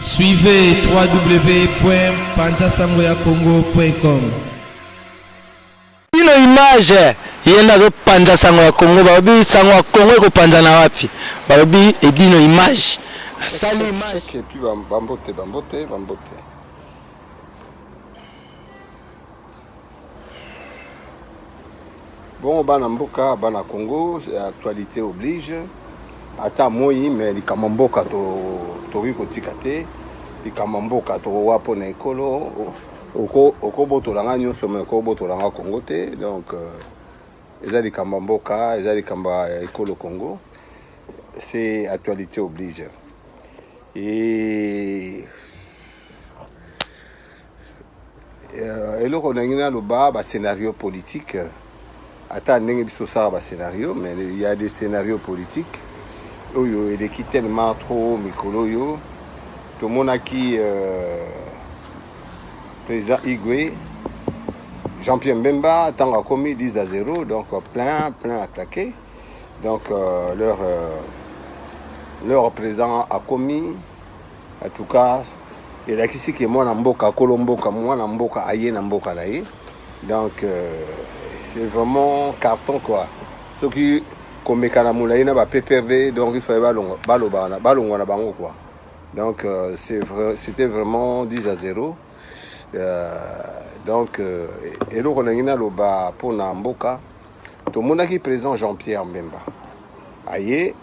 Suivez www.panzasangoyakongo.com. Bino image ye nde azopanza sango ya Congo, balobi sango ya Congo ekopanzana wapi? Balobi Edino image asali image. Et puis bambote bambote bambote. Bon bana mboka bana Congo, actualité oblige. Ata moi mais likambo mboka tokoki kotika te, likambo mboka tokowa mpo na ekolo. Okobotola nga nyonso mais okobotola nga Congo te. Donc eza likambo mboka, eza likambo ya ekolo Congo, c'est actualité oblige. Et eloko nangi naloba, ba scénario politique, ata ndenge biso osala ba scénario, mais il y a des scénarios politiques oyo eleki tellement trop mikolo oyo. Tomonaki président Igwe Jean-Pierre Mbemba ntango akomi 10-0, donc plein plein à claquer. Donc leur président akomi, en tout cas elakisi ke mwana mboka, akolo mboka, mwana mboka aye na mboka na ye. Donc c'est vraiment carton quoi. Soki komeka na molai na ba PPRD, donc il fallait balongwa balongwa na bango quoi. Donc c'est vrai, c'était vraiment 10-0. Donc eloko nangi naloba mpona mboka, tomonaki président Jean-Pierre Mbemba aye,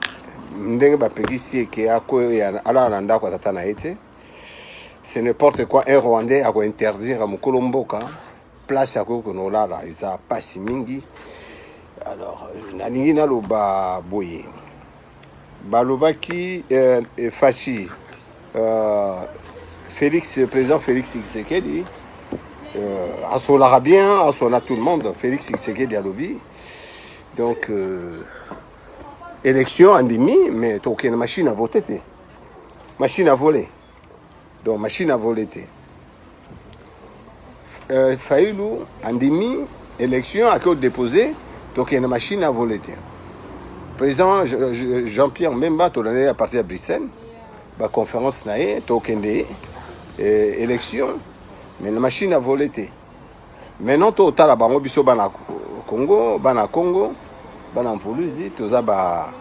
ndenge bapekisi eke akoya alala na ndako ya tata na ye te. C'est n'importe quoi, un Rwandais akointerdire mokolo mboka place akoki konolala, eza pasi mingi. Alors nalingi naloba boye, balobaki Fashi Félix, président Félix Tshisekedi asolaka bien, asola tout le monde. Félix Tshisekedi alobi donc élection andimi, mais tokende machine à voter te, machine à voler. Donc machine à voler te. Fayulu andimi élection, ake odépose, tokende machine à voler te. Président Jean-Pierre Mbemba, tolandeli à partir ya Bruxelles baconférence na ye, tokende élection mais na machine à voler te. Maintenant totala bango, biso bana Congo, bana Congo, bana Mvuluzi, toza ba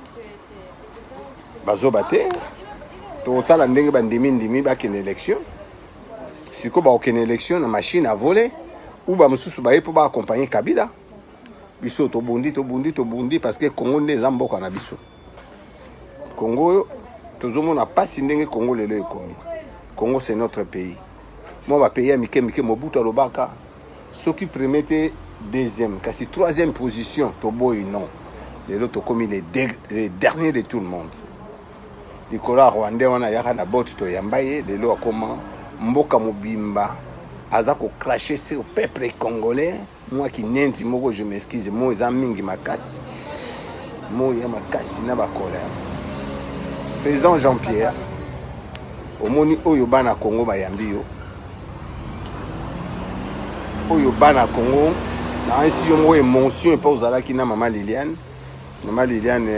bazoba te. Totala ndenge bandimi ndimi bakende élection. Sikoyo bakokende élection na machine à voler ou bamosusu baye mpo baaccompagne Kabila. Biso tobundi, tobundi, tobundi parce que Congo nde eza mboka na biso. Congo tozomona mpasi ndenge Congo lelo ekomi. Congo, c'est notre pays. Mwa bapays ya mike mike, Mobutu alobaka soki premier te, deuxième, kasi troisième position toboyi. Non, lelo tokomi les derniers de tout le monde, likolo ya Rwandais wana ayaka na bote, toyamba ye. Lelo akoma mboka mobimba aza kocracher sur peuple congolais. Mwa kinenzi moko, je m'excuse, mo eza mingi makasi, mo ya makasi na bacolère. Président Jean Pierre, omoni oyo bana Congo bayambi yo, oyo bana Congo naansi yo moko émotion epa ozalaki na mama Liliane, mama Liliane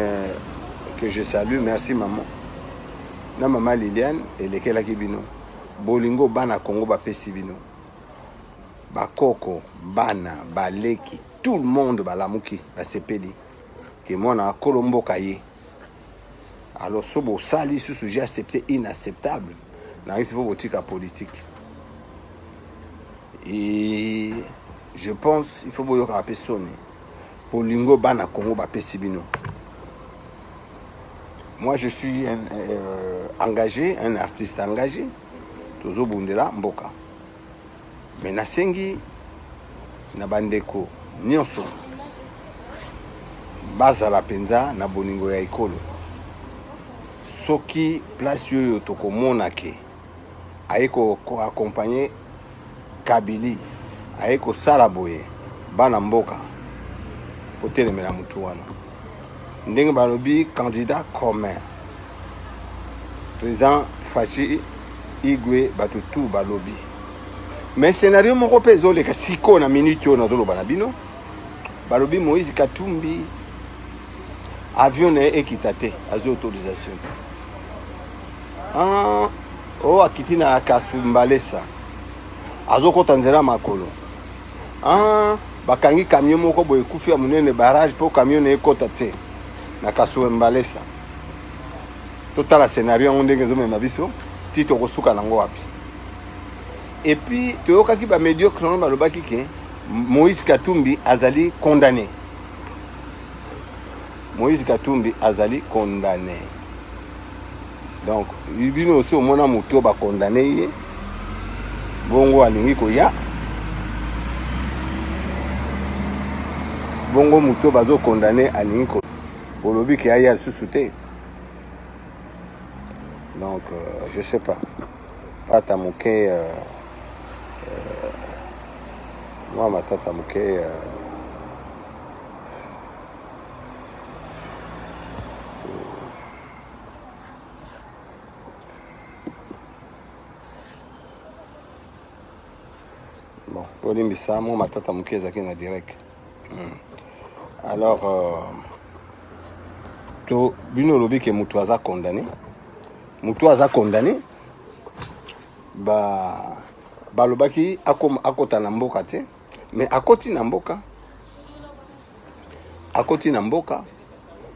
que je salue, merci maman, na mama Liliane elekelaki bino bolingo bana Congo bapesi bino, bakoko, bana, baleki, tout le monde balamuki, basepeli ke mwana akolo mboka ye. Alors so bosali lisusu j'ai accepté inacceptable, nangisi mpo botika politique. Et je pense il faut boyokaka mpe soni bolingo bana Congo bapesi bino. Moi, je suis un engagé, un artiste engagé, tozobundela mboka, mais nasengi na bandeko nyonso bazala mpenza na bolingo ya ekolo. Soki place oyo tokomona ke aye koaccompagne Kabili, aye kosala boye, bana mboka kotelemela motu wana. Ndenge balobi candidat commun, président Fashi Igwe, bato tu balobi. Mais scénario moko mpe ezoleka sikoyo na minute oyo nazoloba na bino, balobi Moïse Katumbi avion na ye ekita te, azwi autorisation te. Ah, oh. Oyo akiti na Kasumbalesa azokota nzela makolo. Ah, bakangi camion moko boye ekufi ya monene barrage mpo camion na ekota te na Kasumbalesa. Totala scenario yango ndenge ezomema biso ti tokosuka nango wapi. Et puis toyokaki ba mediocre wana balobaki ke Moïse Katumbi azali condamné. Moïse Katumbi azali condamné. Donc bino osi omona moto oyo bakondane ye bongo alingi koya bongo moto oyo bazokondane alingi ko olobi ke aya lisusu te donc euh, je sais pas tata moke euh, euh, mwa matata moke euh, Bon, bolimbisa mwa matata moke ezalaki na direct. Hmm. Alors euh, to bino olobi ke moto aza condamné, moto aza condamné ba balobaki akota na mboka te mais akoti na mboka akoti na mboka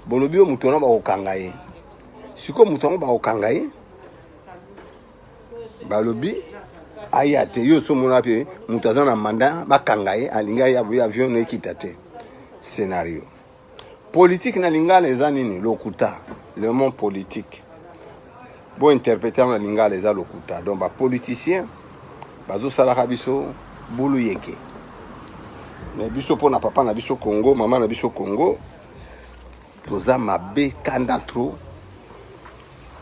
bolobi oyo moto wana bakokanga ye sikoyo moto yango bakokanga ye balobi aya te yo osi omona mpe moto aza na mandat bakanga ye alingi aya boye avion no ekita te scenario politique na lingala eza nini lokuta le mot politique bo interprete yango na lingala eza lokuta donc bapoliticien bazosalaka biso bulu yeke me biso mpo na papa na biso congo mama na biso congo toza mabe kanda trop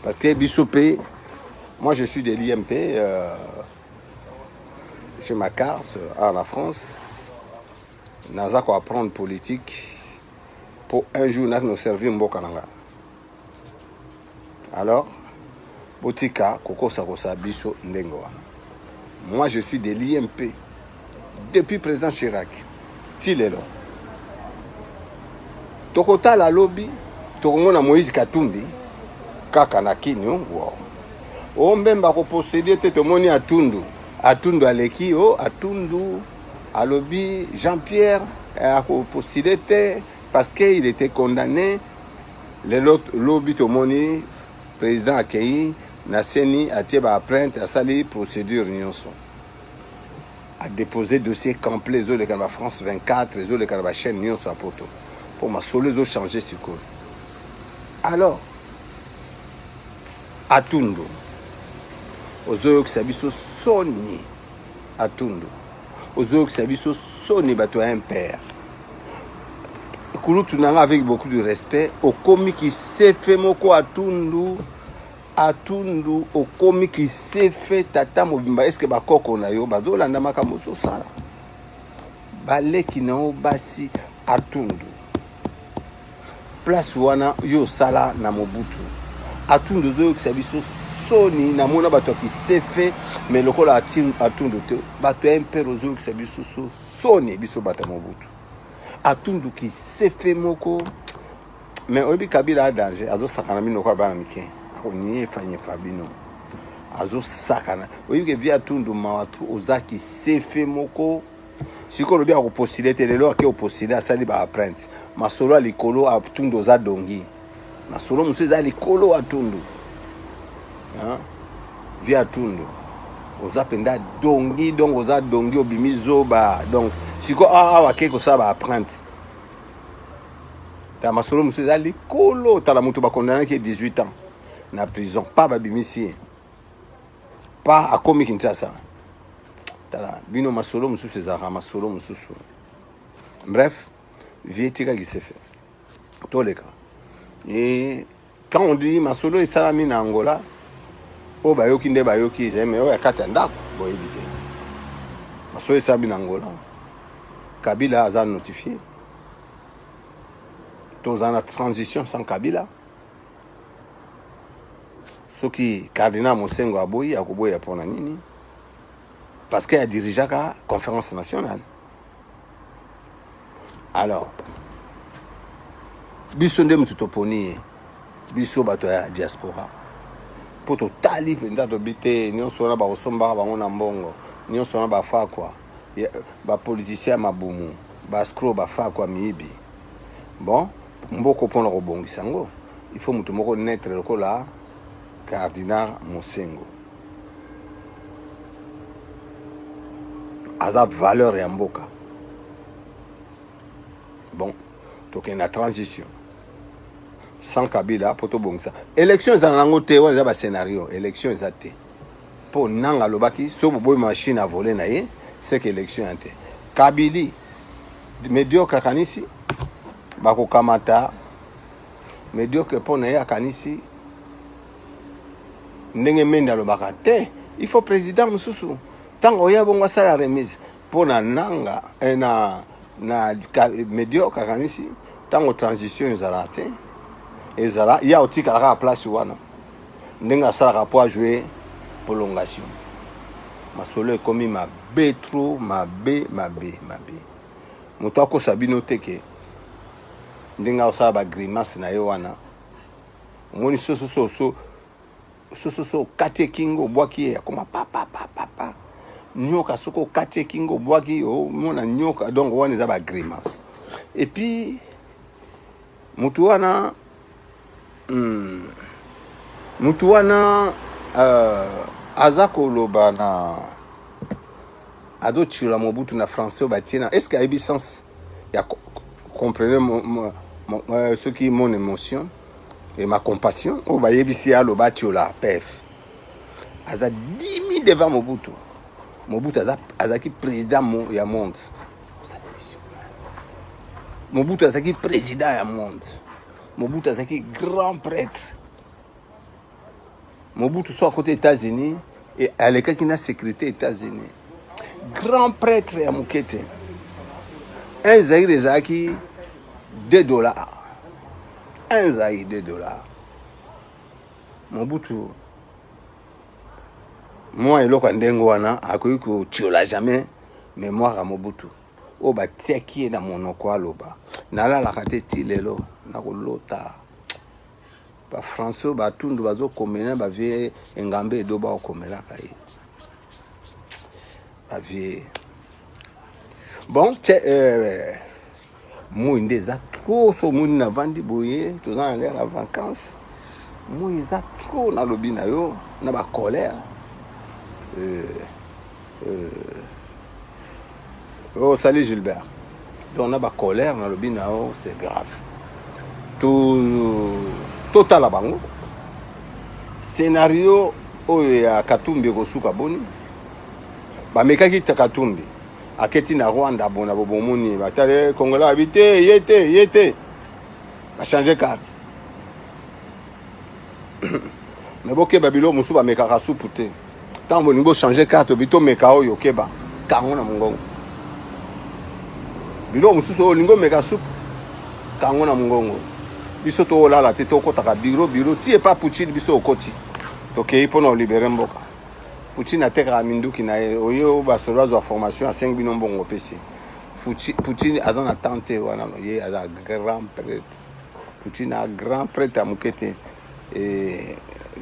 parce que biso mpe moi je suis de l'IMP euh, j'ai ma carte à la France naza ko apprendre politique mpo un jour naki no servir mboka na nga alors botika kokosakosa biso ndenge wana moi je suis de l'IMP depuis président Chirac ti lelo tokotala lobi tokomona Moïse Katumbi kaka na kini wow. o Mbemba akopostele te tomoni Atundu Atundu aleki o Atundu alobi Jean Pierre eh, akopostile te parce que il était condamné lelo lobi tomoni président akei na seni atie ba empreinte asali procédure nyonso adepose dossier complet ezoleka na ba France 24 ezoleka na ba chaîne nyonso ya poto mpo masolo ezochange sikoyo alors atundu ozoyokisa biso soni atundu ozoyokisa biso soni bato ya impere kulutu na nga avec beaucoup de respect okomi kisefe moko atundu atundu okomi kisefe tata mobimba eske bakoko na yo bazolanda makambo ozosala baleki na yo basi atundu place wana yo osala na mobutu atundu ozoyokisa biso soni namona bato ya kisefe me lokola atundu te bato ya mpere ozoyokisa biso so soni biso bato ya mobutu atundu kisefe moko me oyebi kabila a danger azosakana bino lokola bana mike akonyefanyefa bino azosakana oyebi ke vie atundu mawa tru oza kisefe moko sikoyo olobi akopostile te lelo ake opostile asali ba apprente masolo ya likolo atundu oza dongi masolo mosusu eza likolo atundu vie atundu oza mpenza dongi donc oza dongi obimi zoba donc sikoyo awa ake kosala ba apprente ta masolo mosusu eza likolo tala moto bakondanaki ye 18 ans na prison pa babimisi ye pa akomi kinshasa tala bino masolo mosusu ezalaka masolo mosusu bref vie tika kisefe toleka e quand on dit masolo esalami na angola oyo bayoki nde bayoki ezali me oyo ya kati ya ndako boyebi te masolo esalami na angola kabila aza notifie toza na transition sans kabila soki cardinal mosengo aboyi akoboya mpona nini parce que adirigeaka conférence nationale alors biso nde moto toponi ye biso bato ya diaspora Mpo totali mpenza tobi te nyonso wana bakosombaka bango na mbongo nyonso wana bafakwa bapoliticien ya mabumu bascro bafakwa miyibi bon mboko mpona kobongisa yango il faut moto moko netre lokola cardinal Mosengo aza valeur ya mboka bon tokende na transition sans Kabila mpo tobongisa élection ezala nango te wana eza bascenario élection eza te mpo nanga alobaki so boboyi machine à voler na ye c'est que élection ya te Kabili médiocre akanisi bakokamata Mediocre mpo na ye akanisi ndenge Mende alobaka te il faut président mosusu ntango oya bongo asala remise mpo na nanga eh, na, na mediocre akanisi ntango transition ezala te ezala ye aotikala kaka place wana ndenge asalaka mpo ajoue prolongation masolo ekomi mabe trop mabe mabe mabe moto akosa bino te ke ndenge akosala ba grimace na ye wana omoni sososo so sososo okati ye kingo obwaki ye akoma papapapapa nyoka soki okati ye kingo obwaki omona nyoka donc wana eza ba grimace et puis motu wana hmm, motu wana euh, aza koloba na azotiola Mobutu na français oyo batie na est ce que ayebi sens ya comprenez euh, soki mon émotion et ma compassion oyo bayebisi ye aloba atiola pf aza dimi devant Mobutu. Mobutu azalaki président ya monde. Mobutu azalaki président ya monde. Mobutu azalaki grand prêtre. Mobutu so akoti États-Unis et alekaki na sécurité États-Unis. Grand prêtre ya moke te. Un Zaïre ezalaki 2 dollars. Un Zaïre 2 dollars. Mobutu mwa eloko ya ndenge wana akoki kotiola jamais mémoire ya Mobutu oyo batiaki ye na monoko aloba nalalaka te ti lelo nakolota Ba français oyo ba tundu bazo komela ba vieux engambe edo ba komelaka ye. Ba vieux. Bon, tche euh, moi nde eza trop so omoni navandi boye toza na lere ya vacance moi eza trop nalobi na yo na bacolère euh, euh, Oh, salut Gilbert. Donc na ba colère na lobi na yo, c'est grave. Tout totala bango. Scénario oyo ya Katumbi ekosuka boni? Bamekaki ta Katumbi. Aketi na Rwanda bona bobomoni batale Congolais abi te ye te ye te. Ba changer carte. Mais bokeba biloko mosusu bamekaka supu te. Ntango bolingi bochange carte obi tomeka oyo keba kango na mongongo. Biloko mosusu oyo olingi omeka supu kango na mongongo. Biso toolala te tokotaka biro biro ti epa Poutine biso okoti tokei mpo na olibere mboka. Poutine atekaka minduki na ye oyo basolo azwa formation asengi bino mbongo opesi. Poutine aza na temps te wana ye aza grand prêtre. Poutine a grand prêtre ya moke te. Et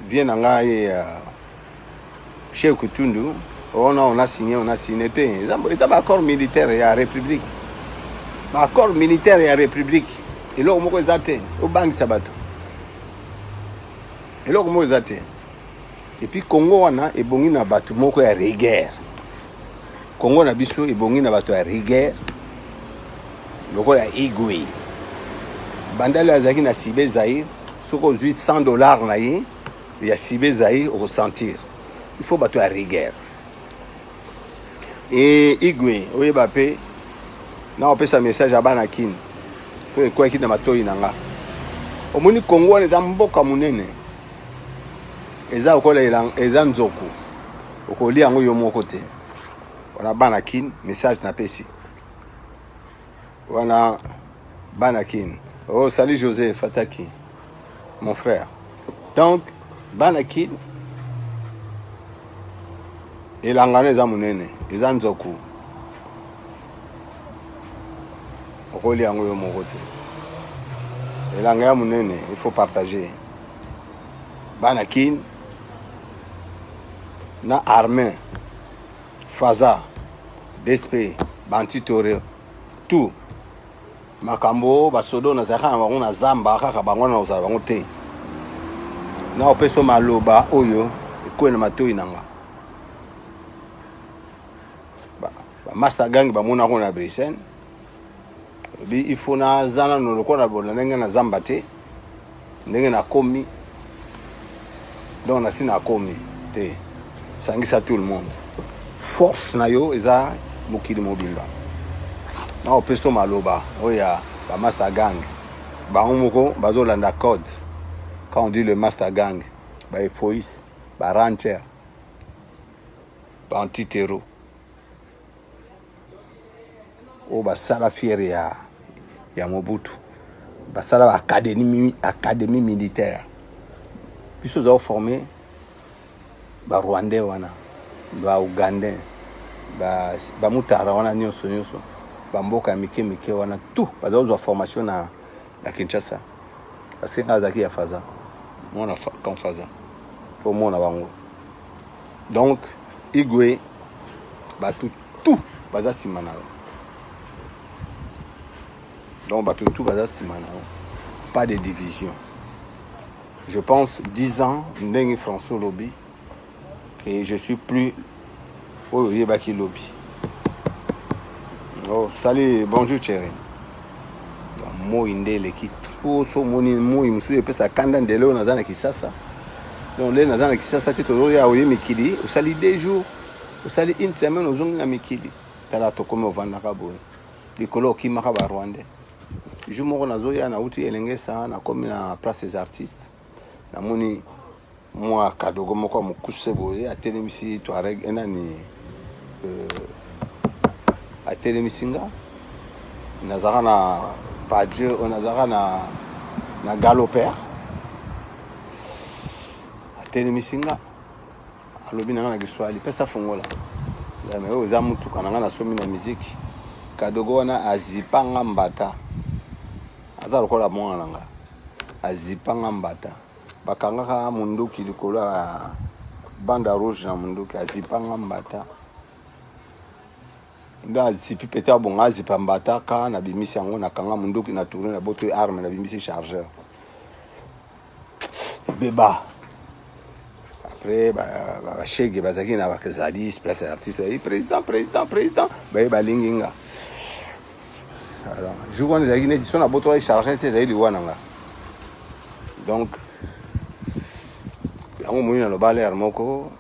vie na ngai euh, Cheikh Kutundu on a, on a signé on a signé te eza eza ba accord militaire ya république ba accord militaire ya république eloko moko eza te obangisa bato eloko moko eza te et puis Congo wana ebongi na bato moko ya rigueur Congo na biso ebongi na bato ya rigueur lokola Igwe. Bandale azalaki na Sibe Zaïre, soki ozwi 100 dollars na ye ya Sibe Zaïre okosentir. Il faut bato ya rigueur. E Igwe oyeba pe na opesa message ya bana Kin po ekwaki na matoyi na nga. Omoni Congo wana eza mboka monene, eza lokola eza nzoku okolia yango yo moko te. Wana bana Kin message napesi wana bana Kin. Oh salut José Fataki mon frère. Donc bana Kin elangano eza monene eza nzoku okolia yango yo moko te elanga ya monene il faut partager bana kin. Na armée faza dsp bantitore tout makambo basodo nazalaka na bango na zamba kaka bango wana nakozala bango te na opesa maloba oyo ekwei na matoi na nga bamasta ba gangi bamonako na Bruxelles olobi il faut naza nano lokola bona ndenge na zamba te ndenge nakomi donc nasi nakomi te sangisa tout le monde force na yo eza mokili mobimba na opesa maloba oyo ya bamaster gang bango moko bazolanda code quand on dit le master gang baefois barancher baantitero oyo basala fiere ya, ya Mobutu basala ba académie, académie militaire biso toza koforme ba rwandais wana ba ougandais bamutara ba wana nyonso nyonso bamboka ya mike mike wana tout baza kozwa formation na, na Kinshasa parce que ngai azalaki ya faza mwana kan faza mpo mona bango donc igwe bato tout baza nsima na yo donc bato tout baza nsima na yo pas de division je pense 10 ans ndenge françois olobi que je suis plus oyo oyebaki lobi oh salut bonjour chéri moi nde eleki trop so omoni moi mosusu epesa kanda ndele oyo naza na kisasa donc ndele naza na kisasa te tozoya oye mikili osali deux jours osali une semaine ozongi na mikili tala tokomi ovandaka boye likolo okimaka ba rwandais jour moko nazoya nauti elengesa nakomi na place des artistes namoni mwa kadogo moko ya mokuse boye atelemisi touareg eh, nani euh, atelemisi nga nazalaka na paje oyo nazalaka na, na galoper atelemisi nga alobi na nga na kiswahili pesa fongola me oyo eza motuka na nga nasomi na miziki kadogo wana azipa nga mbata aza lokola mwana na nga azipa nga mbata Bakangaka munduki likolo ya bande rouge na munduki azipa nga mbata nde azipi pete abonga azipa mbata ka nabimisi yango nakanga munduki na tourne na boto arme nabimisi chargeur beba après bashege bazalaki na bazali place ya artiste bayi président président président baye balingi nga alors jour wana ezalaki neti so nabotolaki chargeur te ezali liwa na nga donc yango moni naloba lere moko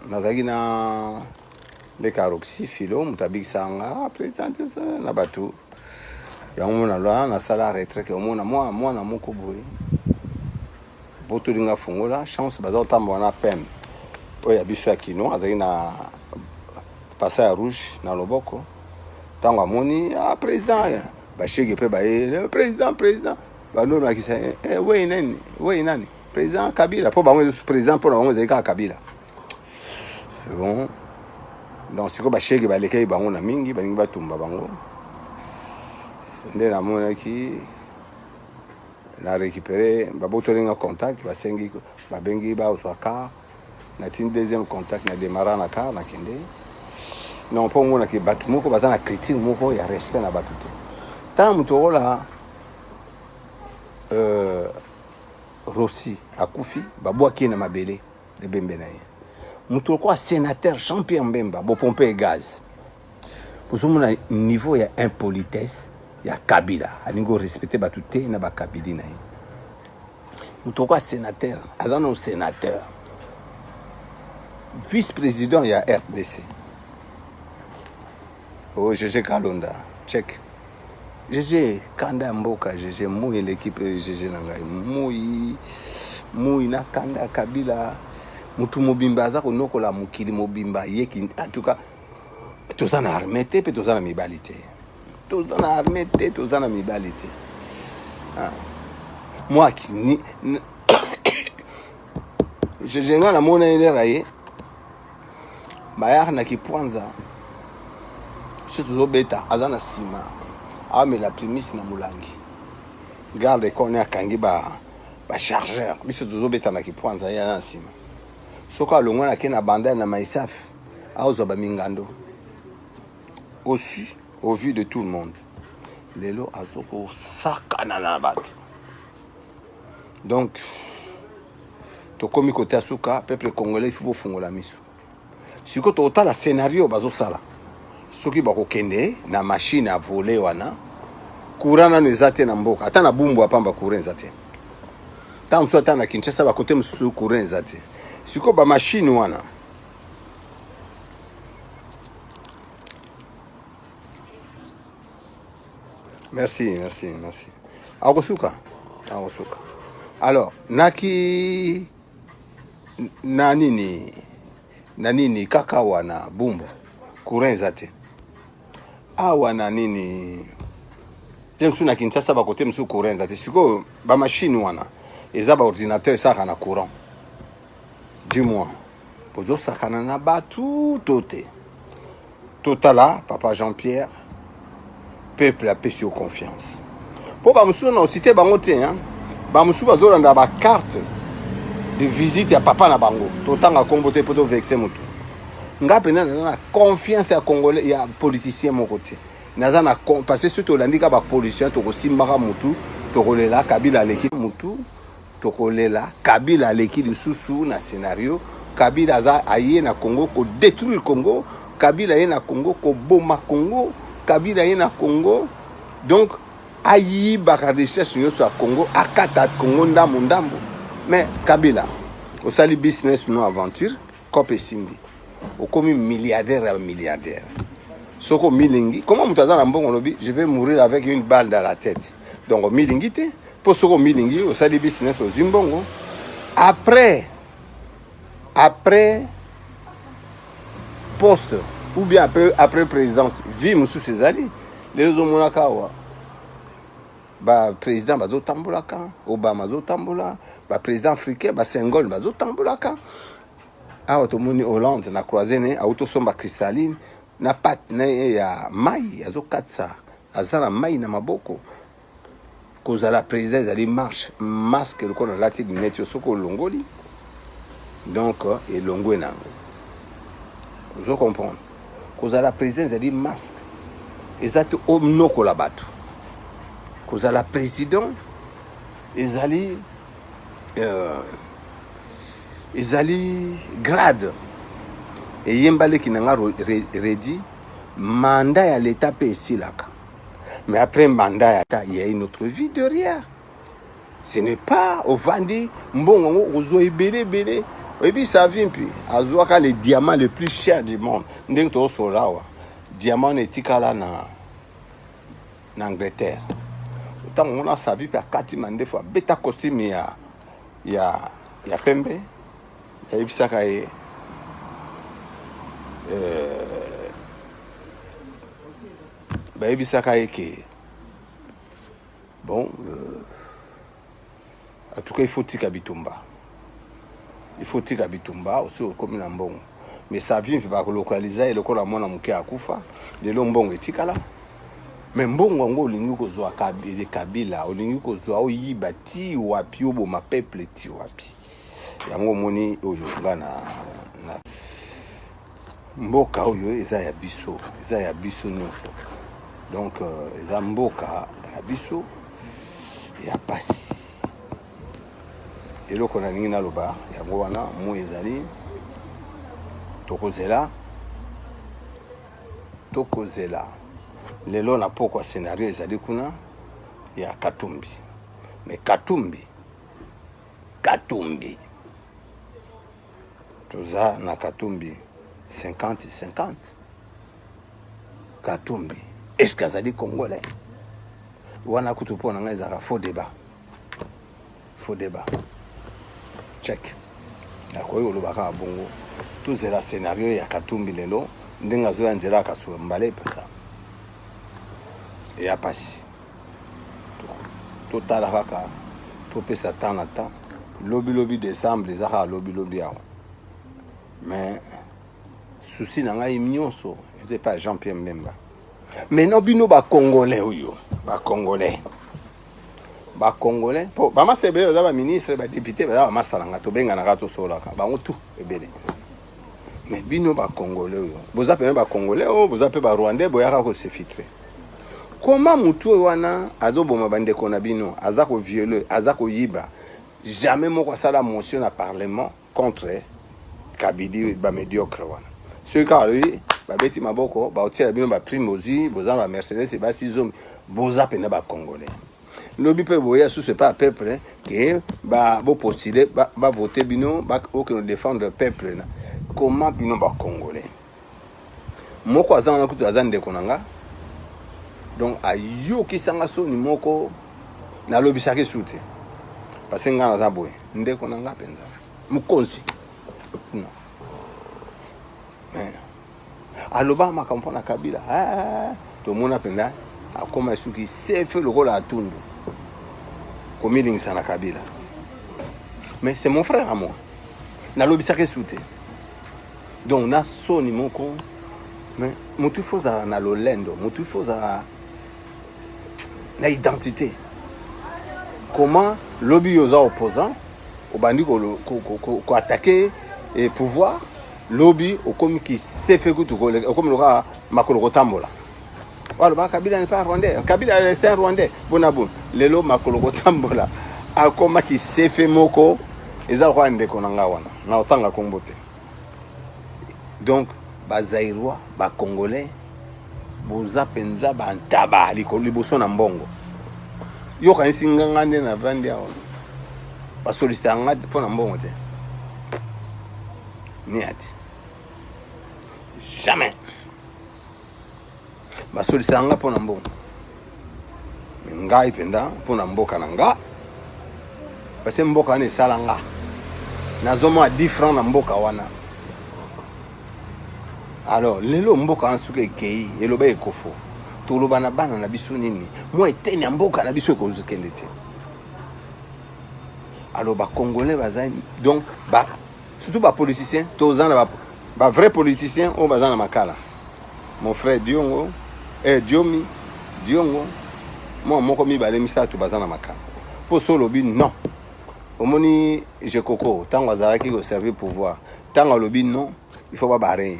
nazalaki na leka roxy filo moto abikisa nga ah, président na bato yango mona loa nasala retrait ke omona mwa mwana moko boye botoli nga fungola chance baza kotambola na peme oyo ya biso ya kino azalaki na pasa ya rouge na loboko ntango amoni ah, président bashege mpe baye eh, président président balolakisa eh, eh, wei nani wei nani président kabila mpo bango président mpo na bango ezali kaka kabila bon donc sikoyo bashege balekaki bango na mingi balingi batumba bango nde namonaki na récupéré babotoli nga contact basengi babengi bazwa car natindi deuxième contact na démarra na car nakende non mpo omonaki bato moko baza na critique moko ya respect na bato te tala moto okola euh, Rossi akufi babwaki ye na mabele ebembe na ye moto lokola sénateur Jean Pierre Mbemba bopompe ye gaz bozomona niveau ya impolitesse ya Kabila alingi korespecte bato te na bakabili na ye moto lokola sénateur aza no sénateur vice président ya RDC Oh GG Kalonda, check. GG kanda ya mboka GG moi eleki mpe GG na ngai moi moi na kanda ya Kabila mutu mobimba aza konokola mokili mobimba ye en tout cas toza na armée te mpe toza na mibali te toza na armée te toza na mibali te ah. moi ni GG nga namona ye lera ye bayaka na kipwanza biso tozobeta aza na nsima amela primis na molangi garde corps ne akangi ba bachargeur biso tozobeta na kipwanza ye aza na nsima Soki alongwe na ke na bandal na maisaf aozwa ba mingando aussi au vu de tout le monde. Lelo azoko sakana na bato. Donc tokomi kote ya suka, peuple congolais il faut bofungola miso. Sikoyo tokotala scenario bazosala soki bakokende na machine à voler wana courant nano eza te na mboka ata na bumbu ya pamba courant eza te ntango mosusu ata na kinshasa bakote mosusu courant eza te sikoyo bamashine wana merci merci merci akosuka akosuka alors naki na nini na nini kaka awa na bumbu courant eza te awa na nini te mosusu na kinshasa bakote mosusu courant eza te sikoyo bamashine wana eza baordinateur esalaka na courant du moins bozosakana na bato to te totala papa jean pierre peuple apesi yo confiance mpo bamosusu na osite bango te hein? bamosusu bazolanda bacarte de visite ya papa na bango totanga nkombo te mpo tovexe motu nga mpenza naza na confiance ya congolais ya politicien moko te naza na parce que soki tolandi kaka bapoliticien tokosimbaka motu tokolela kabila aleki motu Tokolela Kabila aleki lisusu na scenario. Kabila aza aye na Congo ko détruire Congo. Kabila aye na Congo ko boma Congo. Kabila aye na Congo donc ayibaka richesse nyonso ya Congo, akata Congo ndambo ndambo. Mais Kabila osali business no aventure cope esimbi, okomi milliardaire ya milliardaire. Soki omilingi, comment moto aza na mbongo olobi je vais mourir avec une balle dans la tête, donc omilingi te. Mpo soki omilingi osali business ozwi mbongo après après poste ou bien après, après présidence vie mosusu ezali lelo ozomonaka awa baprésident bazotambolaka obama azotambola baprésident africain basengol bazotambolaka awa tomoni hollande na croise ne auti osomba cristalline na pate na ye ya mai azokatisa aza na mai na maboko Kozala president ezali marche masque lokola nalati lunette yo soki olongoli donc elongwe na yango ozo comprendre kozala president ezali masque eza te onokola bato kozala president ezali euh, ezali grade eyemba leki na nga redi mandat ya leta mpe esilaka Mais après mandat, il y a une autre vie derrière. Ce n'est pas ovandi mbongo yango okozwa ebele ebele oyebi savimpi azwaka le diamant le plus cher du monde ndenge tozosolola awa diamant wana etikala na, na angleterre ntango ngona savimpi akati mandefu abeta costume ya, ya, ya pembe ayebisaka ye euh, bayebisaka ye ke bon euh, en tout cas il faut tika bitumba il faut tika bitumba osi okomi na mbongo mais sa vie mpe bakolokaliza ye lokola mwana moke akufa lelo mbongo etikala me mbongo yango olingi kozwa kabila olingi kozwa oyiba ti wapi oboma peuple ti wapi yango omoni oyo nga na, na Mboka oyo eza ya biso, eza ya biso nyonso. Donc euh, eza mboka na biso ya pasi. Eloko nalingi naloba yango wana, moi ezali tokozela tokozela lelo na pokwa scenario ezali kuna ya Katumbi. Mais Katumbi Katumbi Toza na Katumbi 50 50. Katumbi est-ce que azali congolais? Wana kutu mpo na ngai ezalaka faux débat. Faux débat. Check. Nakoki koloba kaka bongo. Tozela scenario ya Katumbi lelo ndenge azoya nzela ya Kasuba mbala epesa. Eya pasi. Totala kaka topesa temps na temps. Lobi lobi décembre eza kaka lobi lobi awa. Mais souci na ngai nyonso eza epai ya Jean-Pierre Mbemba. Maintenant bino ba congolais oyo, ba congolais. Ba congolais po ba masta ebele baza ba ministre, ba député, baza ba masta na nga, tobenganaka, tosololaka bango tout ebele. Mais bino ba congolais oyo boza pene ba congolais oyo boza pe ba rwandais, boyaka ko se filtrer. Comment mutu oyo wana azoboma bandeko na bino, aza ko violer, aza koyiba, jamais moko asala motion na parlement contre Kabili, ba médiocre wana. Soki kaka alobi babeti maboko, baotiela bino ba prime, ozwi boza na ba Mercedes basi zomi, boza pena ba congolais. Lobi mpe boya susu epai ya peuple ke ba bopostule, bavote bino, okende défendre peuple na comment? Bino ba congolais, moko aza wana kutu aza ndeko na nga, donc ayokisanga soni moko, nalobisaki su te parce que nga naza boye, ndeko na nga mpenza mokonzi kuna, mais aloba makambo mpo na Kabila. Ah, tomona mpenza akóma esuki sefe lokola atundu komilingisa na Kabila, mais c'est mon frère à moi, nalobisaki esu te. Donc na soni moko, mais motu faut ozala na lolendo, motu faut ozala na identité. Comment lobi yo oza opposant, obandi koattaquer pouvoir, lobi okomi kisefe kutu, okomi lokola makolo kotambola, waloba Kabila n'est pas rwandais, Kabila c'est un rwandais, bona bona. Lelo makolo kotambola akoma kisefe moko, eza lokola ndeko na nga wana na otanga kombo te. Donc bazaïrois, bacongolais, boza mpenza bantaba liboso na mbongo. Yokanisi nganga nde navandi awa, basollicitaka nga mpo na mbongo te, ni ati jamais basollicitaka nga mpo na mbongo. Mais ngai mpenza mpo na mboka na nga, parce mboka wana esala nga nazomona 10 francs na mboka wana. Alors lelo mboka wana soki ekei, eloba ekofo, toloba na bana na biso nini? Mwa eteni ya mboka na biso ekozokende te. Alors bacongolais baza donc ba, surtout bapoliticien, toza na ba vrai politicien oyo baza na makala. Mon frère Diongo, Diomi Diongo, mwa moko, mibale, misato baza na makala. Mpo so olobi non, omoni Jekoko ntango azalaki koservir pouvoir, ntango alobi non, il faut babarrer ye.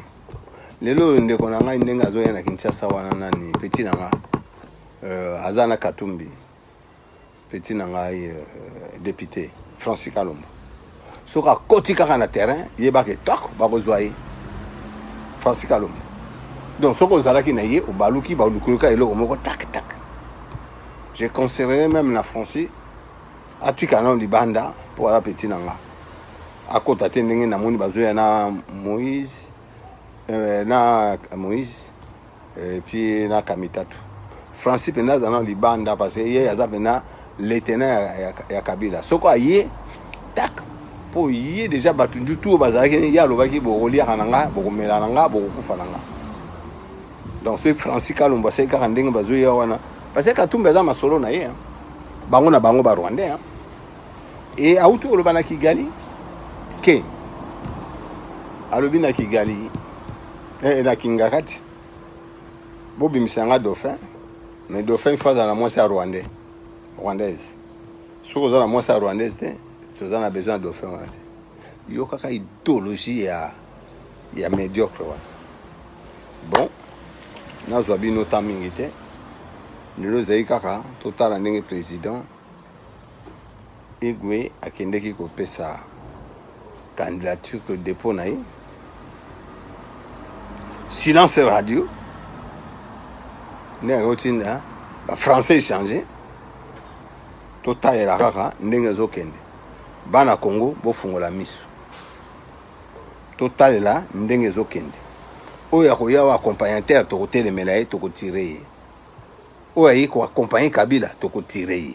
Lelo oyo ndeko na ngai ndenge azoya na Kinshasa wana, nani, petit na nga, aza na Katumbi, petit na ngai, député Francis Kalombo, soki akoti kaka na terrain, yebaka etok bakozwa ye Francis Kalombo. Donc soki ozalaki na ye, obaluki, balukuluka eloko moko, tak tak. Je conseillerais même na Francis atika nano libanda mpo aza petit na nga, akota te. Ndenge namoni bazoya na Moïse, na Moïse et puis na Kamitatu, Francis mpenza aza nano libanda parce que ye aza mpenza lieutenant ya Kabila. Soko aye tak, mpo ye déjà bato ndutu oyo bazalaki, ye alobaki: bokoliaka na nga, bokomela na nga, bokokufa na nga. Donc soki Francis Kalombo asali kaka ndenge bazoya wana, parce que Katumbi aza masolo na ye, bango na bango barwandais, e auti koloba na Kigali ke alobi na Kigali, na Kingakati: bobimisa nga dauphin, mais dauphin il faut azala na mwasi ya rwandais, rwandaise. Soki oza na mwasi ya rwandaise te, toza na besoin ya dauphin wana te. Yo kaka idéologie ya médiocre wana. Bon, nazwa bino ta mingi te. Lelo ezali kaka totala ndenge président Igwe akendeki kopesa candidature que dépôt na ye. Silence radio ndenge akotinda bafrançais échange. Totalela kaka ndenge ezokende. Bana Congo, bofungola miso, totalela ndenge ezokende. Oyo akoya oyo accompagnateur, tokotelemela ye, tokotire ye. Oyo aye koaccompagne Kabila, tokotire ye.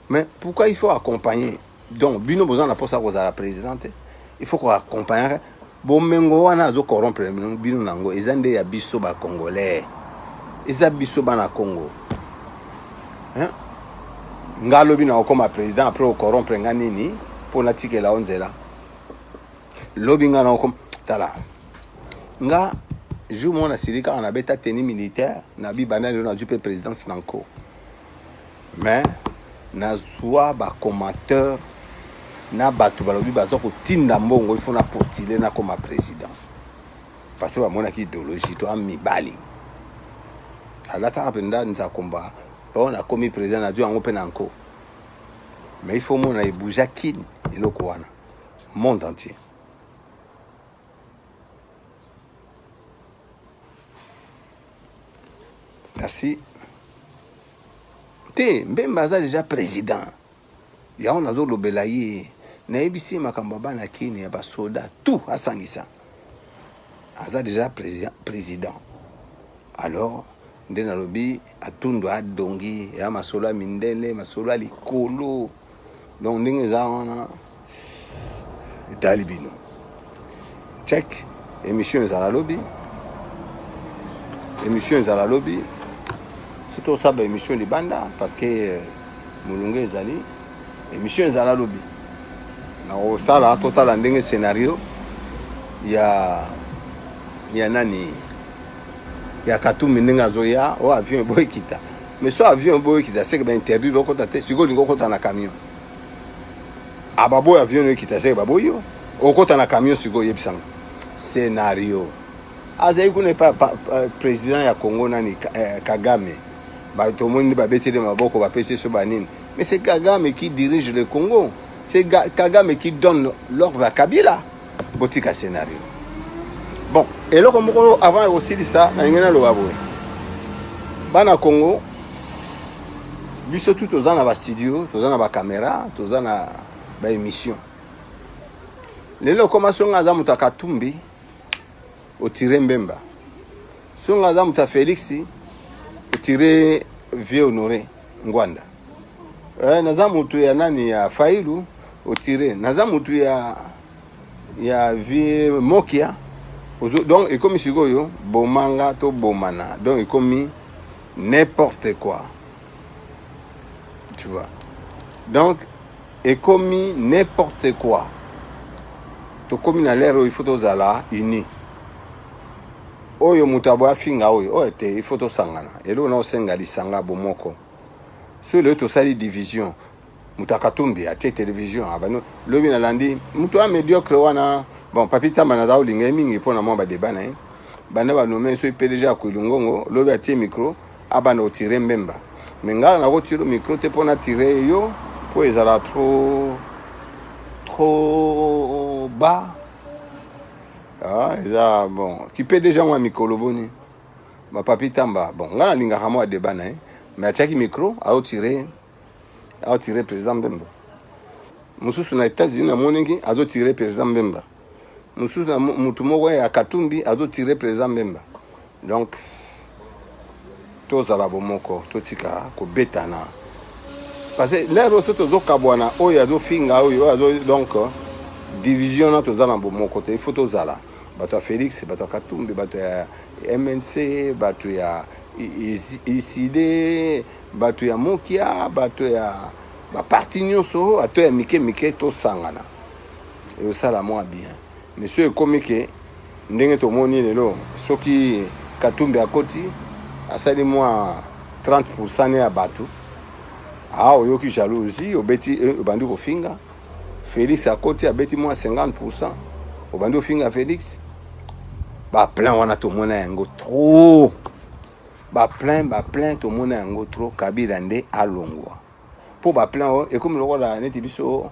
Mais pourquoi il faut accompagner? Donc bino boza na mposa kozala président te, il faut koaccompagne. Bomengo wana azocorrompre bino nango eza nde ya biso bacongolais, eza biso bana Congo, hein? Nga alobi na okóma président, après ocorrompre nga nini mpo natikela o nzela? Lobi nga na okóma, tala nga jour moko nasili kaka nabeta tenue militaire na bibanda. Lelo nazwi mpe présidence na nko. Mais nazwa ba commentaire na bato balobi baza kotinda mbongo il faut na postuler nakoma président parce que bamonaki idéologie to mibali alataka mpenza nzakomba oyo nakomi président nazwi yango mpe na nko. Mais il faut mona ebouja kini eloko wana monde entier. Merci te. Mbemba aza déjà président, yango nazolobela ye. Nayebisi ye makambo ya bana kini ya basoda tout asangisa, aza déjà président. Alors nde nalobi atundu adongi ya masolo ya mindele, masolo ya likolo. Donc ndenge eza wana etali bino. Check émission ezala lobi, émission ezala lobi. Soki tosala ba émission libanda parce que molunge ezali, émission ezala lobi. Nakosala totala ndenge scénario ya nani ya Katumbi ndenge azoya oyo avion eboyi kita. Mais so avion eboyi kita, seke bainterdire okota te. Sikoyo olingi okota na camion, ababoyi avion ekita, seke baboyi yo okota na camion. Sikoyo oyebisanga scénario azali kuna epa président ya Congo nani, Kagame. Bato omoni babeteli maboko, bapesi so banini, mais c'est Kagame qui dirige le Congo, c'est Kagame qui donne l'ordre à Kabila. Botika scénario. Bon, eloko moko avant ya kosilisa, nalingi naloba boye: bana Congo, biso tu toza na bastudio, toza na bacaméra, toza na baémission. Lelo okoma songa aza moto ya Katumbi, otire Mbemba. Songa aza moto ya Félix, otire vieux Honoré Ngwanda. Naza moto ya nani, ya Failu, otire. Naza moto ya vieux Mokia. Donc ekomi sikoyo bomanga to bomana. Donc ekomi n'importe quoi, tu vois. Donc ekomi n'importe quoi. Tokomi na l'heure oyo il faut tozala uni. Oyo moto aboya afinga oyo oyo te, il faut tosangana. Eloko na osenga lisanga bomoko. So lelo tosali division, moto akatumbi atie télévision abano lobi nalandi moto ya médiocre wana. Bon, Papi Tamba, naza kolinga ye mingi mpo na mwa badeba na ye. Banda banome so PDG ya Kwilungongo, lobi atie micro, abanda kotire Mbemba. Me ngai nakotire micro te mpo natire yo, mpo ezala trop trop bas. Ah, eza bon ki PDG yango ya mikolo boni bapapi Tamba. Bon, ngai nalingaka mwa débat na ye, mais atiaki micro, aotire président Mbemba. Mosusu na États-Unis namoniki azotire président Mbemba. Mosusu na mutu moko ya Katumbi azotire président Mbemba. Donc tozala bomoko, totika kobetana, parce que l'heure oyo so tozokabwana, oyo azofinga oyo azo, donc division na toza na bomoko te. Il faut tozala bato ya Félix, bato ya Katumbi, bato ya MNC, bato ya ICD, bato ya Mokia, bato ya baparti nyonso, ato ya mike mike, tosangana, ezosala mwa bien. Mais so ekomi ke ndenge tomoni lelo, soki Katumbi akoti, asali mwa 30 ne ya bato, a oyoki jalousie, obeti, obandi kofinga. Félix akoti, abeti mwa 50, obandi kofinga Félix. Baplein wana tomona yango trop, baplein tomona yango trop. Kabila nde alongwa, mpo baplein oyo ekomi lokola neti biso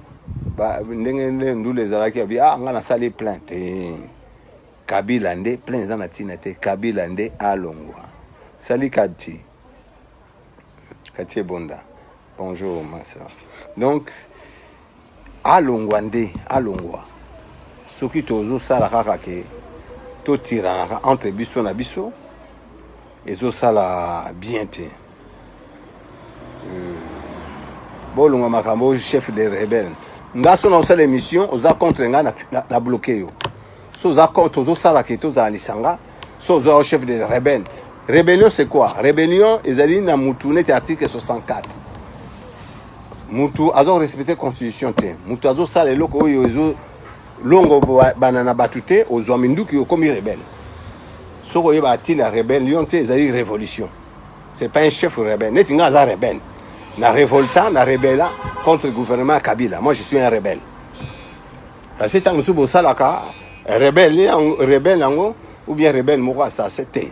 ndenge nde ndula ezalaki abi ah, nga nasali plein te. Kabila nde plein eza na ntina te. Kabila nde alongwa. Sali kati kati ebonda. Bonjour ma soeur. Donc alongwa nde alongwa. Soki tozosala kaka ke totiranaka entre biso na biso, ezosala bien te. Bolongwa makambo chef de rebelle. Nga so na osala émission, oza contre nga, na bloqué yo. So oza contre, tozosala ke tozala lisanga. So oza chef de rebelle, rébellion c'est quoi? Rébellion ezali na mutu neti article 64. Mutu azo respecte constitution te, mutu azosala eloko oyo ezolongo bana na bato te, ozwa minduki, okomi rebelle. Soki oyeba ntina rébellion te, ezali révolution. C'est pas un chef rebelle neti nga aza rebelle. Na revolta, na rebella contre le gouvernement Kabila. Moi, je suis un rebelle. Parce que ntango mosusu bosalaka rebelle, rebelle yango ou bien rebelle moko assassin te.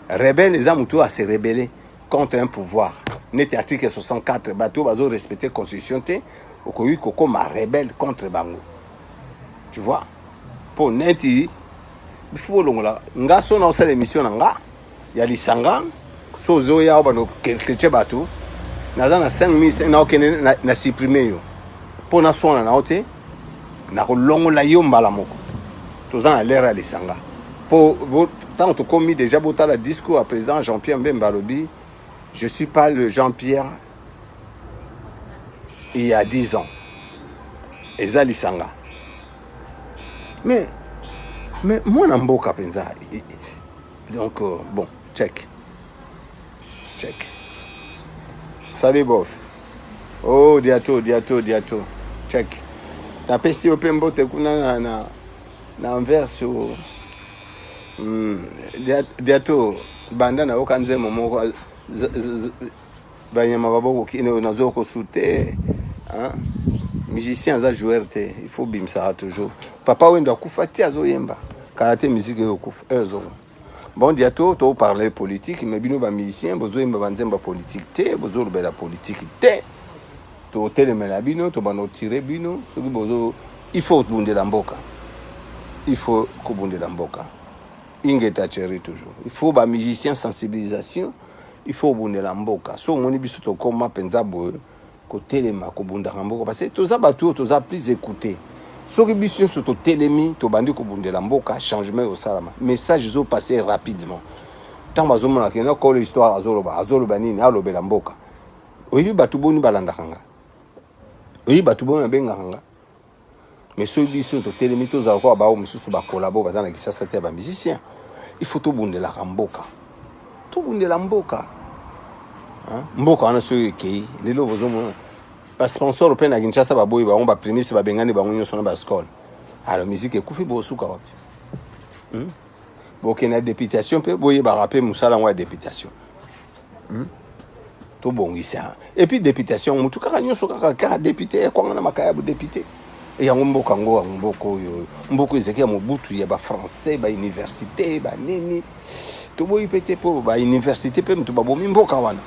Rebelle eza motu oyo ase rebelle contre un pouvoir. Neti article 64, bato oyo bazo respecter constitution te, okoki kokoma rebelle contre bango. Tu vois? Po neti il faut bolongola nga so na osala émission na nga ya lisanga so ozoya obanda chrétien bato naza na 5000 naokende na, na supprime yo mpo naswana na yo te, nakolongola yo mbala moko. Toza na lere ya lisanga mpo ntango tokomi déjà botala discours ya président Jean-Pierre Mbemba, alobi: "Je suis pas le Jean-Pierre il y a 10 ans." Eza lisanga, mais mwana mboka mpenza. Donc bon, check check. Salut bof. Oh, diato diato diato, check. Napesi yo mpe mbote kuna na Anvers o diato. Banda nayoka nzembo moko, banyama babokoki nazokosu te. Musicien aza joueur te, il faut bimisaka toujours. Papa Wendo akufa ti azoyemba kala te, musique eyokufa ezonga. Bon, diato, toparle politique, mais bino bamusicien bozoyemba banzembo ya politique te, bozolobela politique te. Totelemela bino, tobanda kotire bino soki bozo. Il faut kobundela mboka, il faut kobundela mboka. Ingeta chéri, toujours il faut bamusicien sensibilisation, il faut kobundela mboka. So omoni biso tokóma mpenza boye kotelema kobundaka mboka parce que toza bato oyo toza plus écouté. Soki biso nyonso totelemi, tobandi kobundela mboka, changement ekosalama, message ezopasse rapidement. Ntango bazomona kende kolo histoire azoloba, azoloba nini, alobela mboka. Oyebi bato boni balandaka nga, oyebi bato boni babengaka nga. Mais soki biso totelemi, tozala koka bao mosusu bakolabo baza na Kisasa te ya bamusicien. Il faut tobundelaka mboka, tobundela mboka. Mboka wana soki ekei lelo, bozomona basponsor mpe na Kinshasa baboyi bango, baprimise babengani bango nyonso na baskole. Alors musique ekufi, bosuka wapi? Bokende na députation mpe boyebaka mpe mosala yango ya députation. Tobongisa et puis députation, motu kaka nyonso kaka kaka député ekwanga na makaya ya bodéputé. Yango mboka yango, yango mboka oyo, mboka ezalaki ya Mobutu, ya bafrançais, bauniversité banini, toboyi mpe te mpo bauniversité mpe moto babomi mboka wana.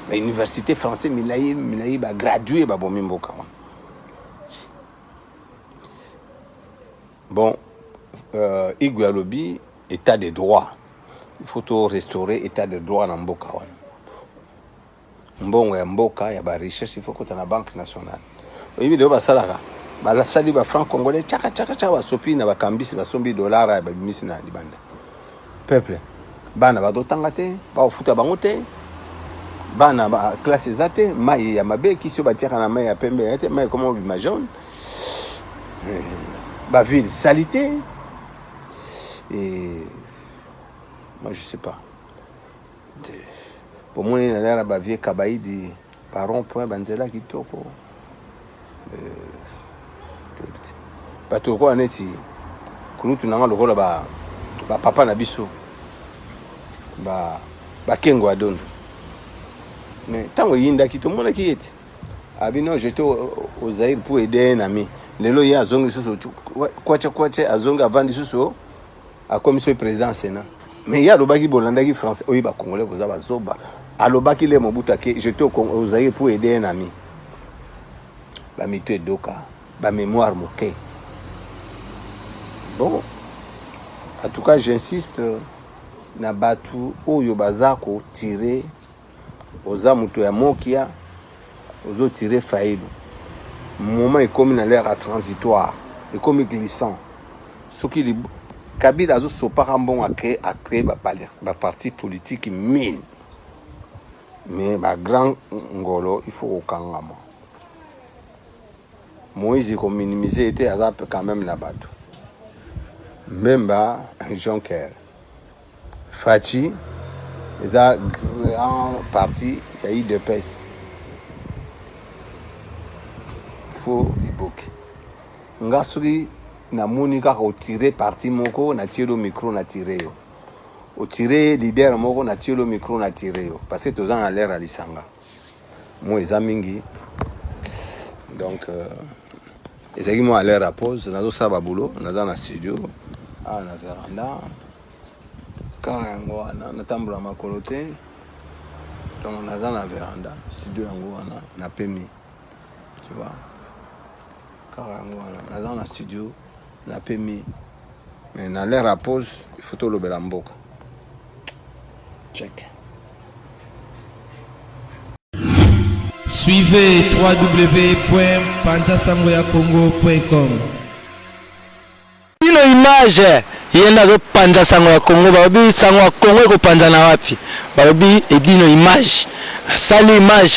Bauniversité français milai milai, bagradue babomi mboka wana. Bon, Igwe alobi état de droit, il faut to restaurer état de droit na mboka wana. Mbongo ya mboka ya barecherche, il faut kota na Banque nationale. Oyebi lelo basalaka, basali bafranc congolais chaka chaka chaka, basopi na bakambisi, basombi dollar ya babimisi na libanda. Peuple, bana bazotanga te, bakofuta bango te, bana ba classe eza te, mai ya mabe, kisi oyo batiaka na mai ya pembe ya te, mai ekoma obima jaune, baville salité. Et moi, je sais pas, bomoni na lera bavie kabaidi, barond point, banzela kitoko. Bato lokola neti kulutu nanga, lokola bapapa na biso, bakengo ya dondo. Mais ntango eyindaki, tomonaki ye te. Abi non, j'étais au Zaïre pour aider un ami. Lelo ye azongi lisusu kwacha kwacha, azongi, avandi lisusu, akomi soki président Sénat. Mais ye alobaki, bolandaki français oyo, bacongolais boza bazoba. Alobaki le Mobutu ake, j'étais au Zaïre pour aider un ami. Bamito edoka, bamémoire moke. Bon, en tout cas, j'insiste na bato oyo baza kotire. Oza moto ya mokia, ozotire Fayulu. Moment ekomi na l'ère ya transitoire, ekomi glissant. Soki Kabila azosopaka mbongo, acrée baparti politique mine, mais bagrand ngolo, il faut kokangama. Moïse kominimize ye te, aza quand même na bato. Mbemba Jonker, Faci eza grand parti ya UDPS. Fo liboke nga soki namoni kaka otire parti moko, natieli micro, natire yo. Otire leader moko, natieli micro, natire yo, parce que toza na l'ère ya lisanga. Moi eza mingi. Donc euh, ezalaki mwa à l'heure ya pause, nazosala babulo, naza na studio awa na veranda kaka yango wana, natambola makolo te. Donc naza na veranda studio yango wana, napemi, tu vois, kaka yango wana, naza na studio, napemi. Mais na l'heure ya pause, il faut tolobela mboka. Check. Suivez www.panzasangoyakongo.com. Bino image, ye nde azopanza sango ya Congo. Balobi sango ya Congo ekopanzana wapi? Balobi Edino image asali image.